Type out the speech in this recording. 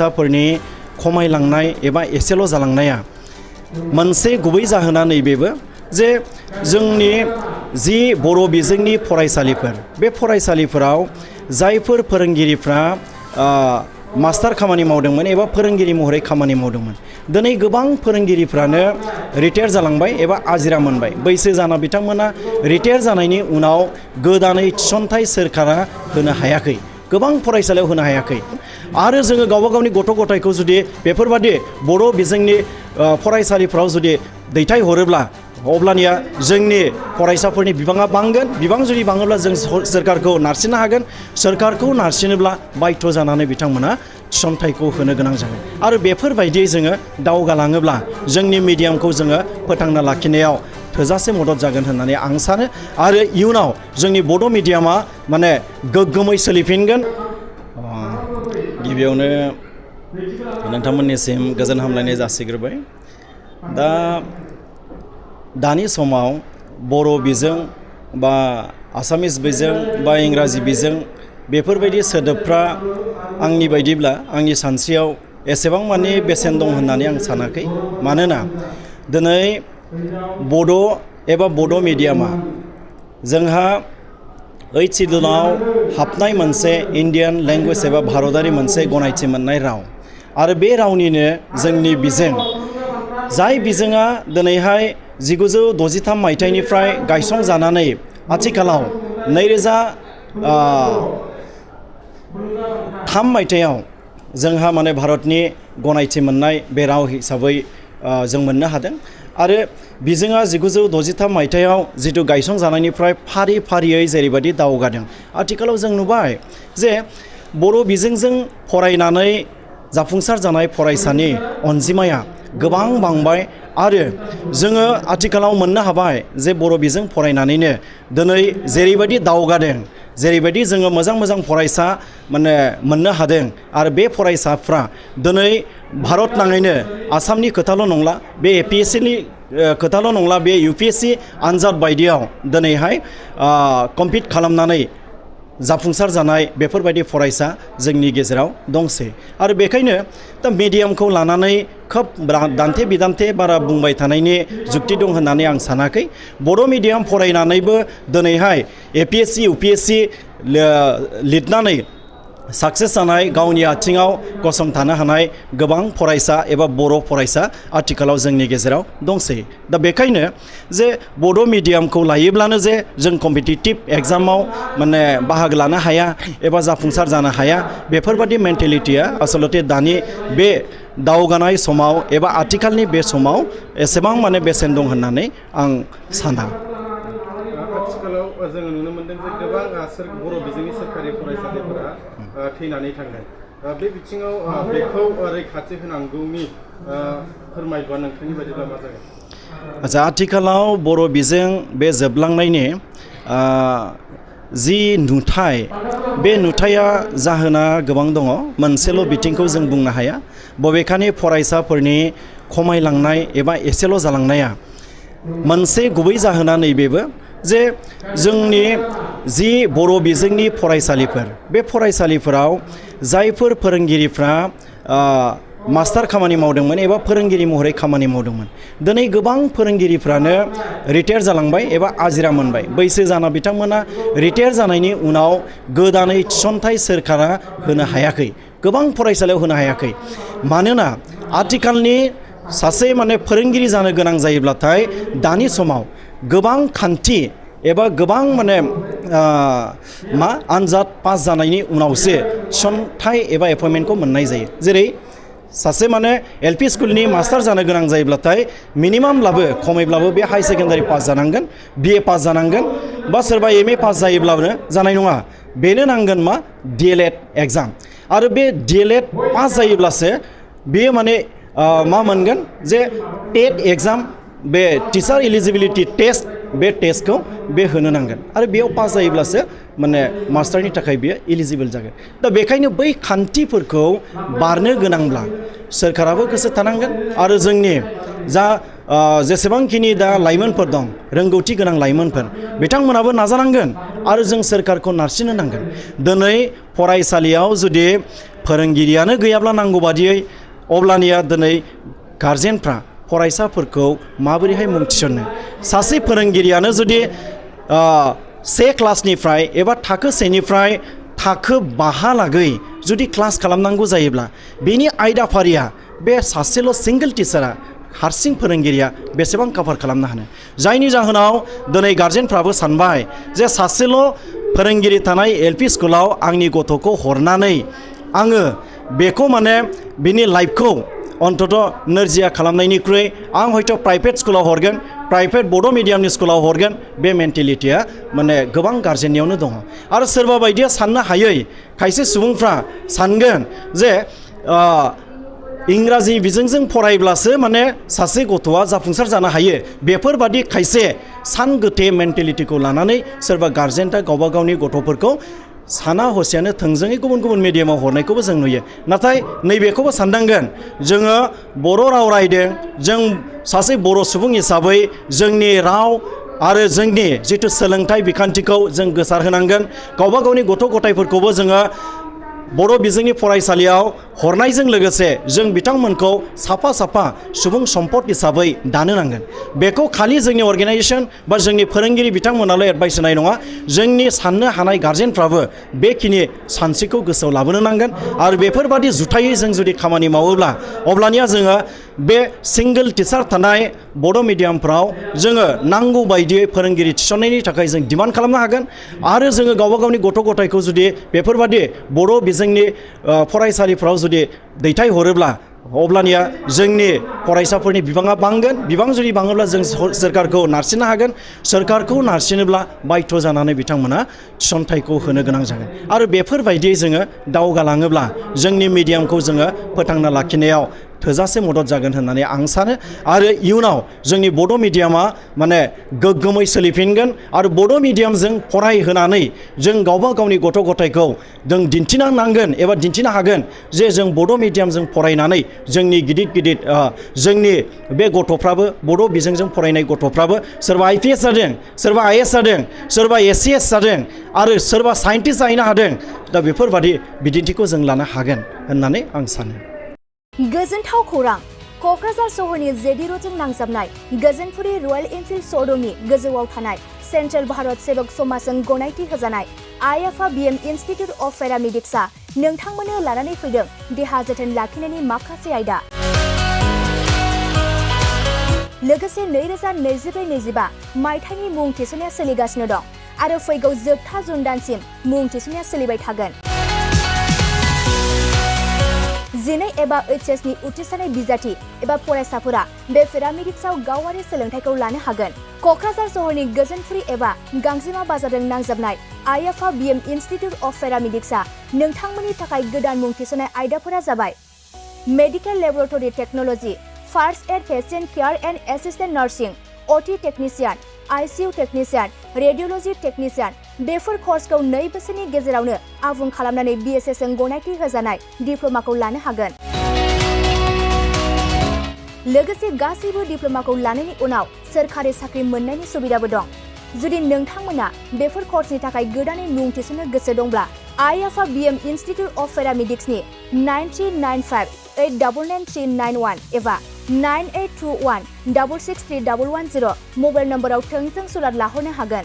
फरायसाफोरनि खमायलांनाय एबा एसेल' जालांनाया मोनसे गुबै जाहोना नैबेबो जे जोंनि जि बर' बिजोंनि फरायसालिफोर बे फरायसालिफोराव जायफोर फोरोंगिरिफ्रा मास्टार खामानि मावदोंमोन एबा फोरोंगिरि महरै खामानि मावदोंमोन दिनै गोबां फोरोंगिरिफ्रानो रिटायार जालांबाय एबा आजिरा मोनबाय बैसो जाना बिथांमोना रिटायार जानायनि उनाव गोदानै थिसनथाइ सोरखारा होनो हायाखै गोबां फरायसालियाव होनो हायाखै आरो जोङो गावबा गावनि गथ' गथायखौ जुदि बेफोरबादि बर' बिजोंनि फरायसालिफ्राव जुदि दैथायहरोब्ला अब्लानिया जोंनि फरायसाफोरनि बिबाङा बांगोन बिबां जुदि बाङोब्ला जों सोरखारखौ नारसिननो हागोन सोरखारखौ नारसिनोब्ला बाध्य जानानै बिथांमोना थिसनथाइखौ होनो गोनां जागोन आरो बेफोरबायदियै जोङो दावगालाङोब्ला जोंनि मिडियामखौ जोङो फोथांना लाखिनायाव थोजासे मदद जागोन होननानै आं सानो आरो इयुनाव जोंनि बड' मिडियामा माने गोग्गोमै सोलिफिनगोन। गिबियावनो नोंथांमोननिसिम गोजोन हामलायनाय जासिग्रोबाय। दानि समाव बर' बिजों बा आसामिस बिजों बा इंराजि बिजों बेफोरबायदि सोदोबफ्रा आंनि बायदिब्ला आंनि सानस्रियाव एसेबां माने बेसेन दं होननानै आं सानाखै मानोना दिनै बड' एबा बड' मिडियामा जोंहा 8 सिडुलाव हाबनाय मोनसे इन्डियान लेंगुवेज एबा भारतारि मोनसे गनायथि मोननाय राव आरो बे रावनिनो जोंनि बिजों जाय बिजोङा दिनैहाय 1963 मायथाइनिफ्राय गायसंजानानै आथिखालाव 2003 मायथाइयाव जोंहा माने भारतनि गनायथि मोननाय बे राव हिसाबै जों मोननो हादों आरो बिजोङा 1963 मायथाइयाव जिथु गायसंजानायनिफ्राय फारि फारियै जेरैबायदि दावगादों आथिखालाव जों नुबाय जे बर' बिजोंजों फरायनानै जाफुंसार जानाय फरायसानि अनजिमाया गोबां बांबाय आरो जोङो आथिखालाव मोननो हाबाय जे बर' बिजों फरायनानैनो दिनै जेरैबायदि दावगादों जेरैबायदि जोङो मोजां मोजां फरायसा माने मोननो हादों आरो बे फरायसाफ्रा दिनै भारत नाङैनो आसामनि खोथाल' नंला बे APSCनि खोथाल' नंला बे UPSC आनजाद बायदियाव दिनैहाय कम्पिट खालामनानै जाफुंसार जानाय बेफोरबायदि फरायसा जोंनि गेजेराव दंसै आरो बेखायनो दा मिडियामखौ लानानै खोब दान्थे बिदान्थे बारा बुंबाय थानायनि जुक्ति दं होननानै आं सानाखै बर' मिडियाम फरायनानैबो दिनैहाय APSC UPSC लिरनानै साक्सेस जानाय गावनि आथिङाव गसंथानो हानाय गोबां फरायसा एबा बर' फरायसा आथिखालाव जोंनि गेजेराव दंसै दा बेखायनो जे बड' मिडियामखौ लायोब्लानो जे जों कम्पिटिटिभ एग्जामाव माने बाहागो लानो हाया एबा जाफुंसार जानो हाया बेफोरबादि मेन्टेलिटिया आसलते दानि बे दावगानाय समाव एबा आथिखालनि बे समाव एसेबां माने बेसेन दं होननानै आं साना। आथिखालाव जोङो नुनो मोनदों जे गोबां बर' बिजोंनि सोरखारि फरायसालिफोरा थैनानै थांनाय बे बिथिङाव बेखौ रैखाथि होनांगौनि फोरमायलुआ नोंथांनि बायदिब्ला मा जागोन? आच्छा आथिखालाव बर' बिजों बे जोबलांनायनि जि नुथाय बे नुथाया जाहोना गोबां दङ मोनसेल' बिथिंखौ जों बुंनो हाया बबेखानि फरायसाफोरनि खमायलांनाय एबा एसेल' जालांनाया मोनसे गुबै जाहोना नैबेबो जे जोंनि जि बर' बिजोंनि फरायसालिफोर बे फरायसालिफोराव जायफोर फोरोंगिरिफ्रा मास्टार खामानि मावदोंमोन एबा फोरोंगिरि महरै खामानि मावदोंमोन दिनै गोबां फोरोंगिरिफ्रानो रिटायार जालांबाय एबा आजिरा मोनबाय बैसो जाना बिथांमोना रिटायार जानायनि उनाव गोदानै थिसनथाइ सोरखारा होनो हायाखै गोबां फरायसालियाव होनो हायाखै मानोना आथिखालनि सासे माने फोरोंगिरि जानो गोनां जायोब्लाथाय दानि समाव गोबां खान्थि एबा गोबां माने आनजाद पास जानायनि उनावसो थिसनथाइ एबा एपइन्टमेन्टखौ मोननाय जायो जेरै सासे माने LP स्कुलनि मास्टार जानो गोनां जायोब्लाथाय मिनिमामब्लाबो खमैब्लाबो बे हाई सेकेन्डारि पास जानांगोन BA पास जानांगोन बा सोरबा MA पास जायोब्लाबो जानाय नङा बेनो नांगोन मा DLED एग्जाम आरो बे DLED पास जायोब्लासो बेयो माने मा मोनगोन जे टेट एग्जाम बे टिचार इलिजिबिलिटि टेस्ट बे टेस्टखौ बे होनो नांगोन आरो बेयाव पास जायोब्लासो माने मास्टारनि थाखाय बेयो इलिजिबोल जागोन दा बेखायनो बै खान्थिफोरखौ बारनो गोनांब्ला सोरखाराबो गोसो थानांगोन आरो जोंनि जा जेसेबांखिनि दा लाइमोनफोर दं रोंगौथि गोनां लाइमोनफोर बिथांमोनाबो नाजानांगोन आरो जों सोरखारखौ नारसिननो नांगोन दिनै फरायसालियाव जुदि फोरोंगिरियानो गैयाब्ला नांगौ बादियै अब्लानिया दिनै गारजेनफ्रा फरायसाफोरखौ माबोरैहाय मुं थिसन्नो सासे फोरोंगिरियानो जुदि से क्लासनिफ्राय एबा थाखो सेनिफ्राय थाखो बाहालागै जुदि क्लास खालामनांगौ जायोब्ला बेनि आयदाफारिया बे सासेल' सिंगल टिचारा हारसिं फोरोंगिरिया बेसेबां कभार खालामनो हानो जायनि जाहोनाव दिनै गारजेनफ्राबो सानबाय जे सासेल' फोरोंगिरि थानाय एलपि स्कुलाव आंनि गथ'खौ हरनानै आङो बेखौ माने बिनि लाइफखौ अन्तत नोरजिया खालामनायनिख्रुइ आं हयथ' प्राइभेट स्कुलाव हरगोन प्राइभेट बड' मिडियामनि स्कुलाव हरगोन बे मेन्टेलिटिया माने गोबां गारजेननियावनो दङ आरो सोरबा बायदिया साननो हायै खायसे सुबुंफ्रा सानगोन जे इंराजि बिजोंजों फरायब्लासो माने सासे गथ'आ जाफुंसार जानो हायो बेफोरबादि खायसे सानगोथे मेन्टेलिटिखौ लानानै सोरबा गारजेनफ्रा गावबा गावनि गथ'फोरखौ साना हसियानो थोंजोङै गुबुन गुबुन मिडियामाव हरनायखौबो जों नुयो नाथाय नैबेखौबो साननांगोन जोङो बर' राव रायदों जों सासे बर' सुबुं हिसाबै जोंनि राव आरो जोंनि जिथु सोलोंथाइ बिखान्थिखौ जों गोसारहोनांगोन गावबा गावनि गथ' गथायफोरखौबो जोङो बर' बिजोंनि फरायसालियाव हरनायजों लोगोसे जों बिथांमोनखौ साफा साफा सुबुं सम्पद हिसाबै दानो नांगोन बेखौ खालि जोंनि अर्गेनाइजेसन बा जोंनि फोरोंगिरि बिथांमोनाल' एडभाइस होनाय नङा जोंनि साननो हानाय गारजेनफ्राबो बेखिनि सानस्रिखौ गोसोआव लाबोनो नांगोन आरो बेफोरबादि जुथायै जों जुदि खामानि मावोब्ला अब्लानिया जोङो बे सिंगल टिचार थानाय बड' मिडियामफ्राव जोङो नांगौ बायदियै फोरोंगिरि थिसननायनि थाखाय जों डिमान्ड खालामनो हागोन आरो जोङो गावबा गावनि गथ' गथायखौ जुदि बेफोरबादि बर' बिजोंनि फरायसालिफ्राव जुदि दैथायहरोब्ला अब्लानिया जोंनि फरायसाफोरनि बिबाङा बांगोन बिबां जुदि बाङोब्ला जों सोरखारखौ नारसिननो हागोन सोरखारखौ नारसिनोब्ला बाध्य जानानै बिथांमोना थिसनथाइखौ होनो गोनां जागोन आरो बेफोरबायदियै जोङो दावगालाङोब्ला जोंनि मिडियामखौ जोङो फोथांना लाखिनायाव थोजासे मदद जागोन होननानै आं सानो आरो इयुनाव जोंनि बड' मिडियामा माने गोग्गोमै सोलिफिनगोन आरो बड' मिडियामजों फरायहोनानै जों गावबा गावनि गथ' गथायखौ जों दिन्थिनो नांगोन एबा दिन्थिनो हागोन जे जों बड' मिडियामजों फरायनानै जोंनि गिदिर गिदिर जोंनि बे गथ'फ्राबो बड' बिजोंजों फरायनाय गथ'फ्राबो सोरबा IPS जादों सोरबा IAS जादों सोरबा SCS जादों आरो सोरबा साइन्टिस्ट जाहैनो हादों दा बेफोरबादि बिदिन्थिखौ जों लानो हागोन होननानै आं सानो गोजोनथाव खौरां क'क्राझार सहरनि जेडि र'डजों नांजाबनाय गोजोनपुरी रयेल एनफिल्ड श'रुमनि गोजौआव थानाय सेन्ट्रेल भारत सेबक समाजजों गनायथि होजानाय IFABM इन्स्टिटिउट अफ पेरामेडिक्सआ नोंथांमोननो लानानै फैदों देहा जोथोन लाखिनायनि माखासे आयदा लोगोसे 2024-25 मायथाइनि मुं थिसननाया सोलिगासिनो दं आरो फैगौ जोबथा जुन दानसिम मुं थिसननाया सोलिबाय थागोन 12 एबा HS नि उथ्रिसारनाय बिजाथि एबा फरायसाफोरा बे पेरामेडिक्सआव गावारि सोलोंथाइखौ लानो हागोन क'क्राझार सहरनि गोजोनपुरी एबा गांजिमा बाजारजों नांजाबनाय IFABM इन्स्टिटिउट अफ पेरामेडिक्सआ नोंथांमोननि थाखाय गोदान मुं थिसननाय आयदाफोरा जाबाय medical laboratory technology first aid patient care and assistant nursing OT technician ICU technician radiology technician before कर्सखौ 2 बोसोरनि गेजेरावनो आबुं खालामनानै BSS जों गनायथि होजानाय डिप्ल'माखौ लानो हागोन लोगोसे गासैबो डिप्ल'माखौ लानायनि उनाव सोरखारि साख्रि मोननायनि सुबिदाबो दं जुदि नोंथांमोना बेफोर कर्सनि थाखाय गोदानै मुं थिसननो गोसो दंब्ला IFABM इन्स्टिटिउट अफ पेरामेडिक्सनि 9395899391 एबा 9821663110 मबाइल नम्बराव थोंजों सुलाद लाहरनो हागोन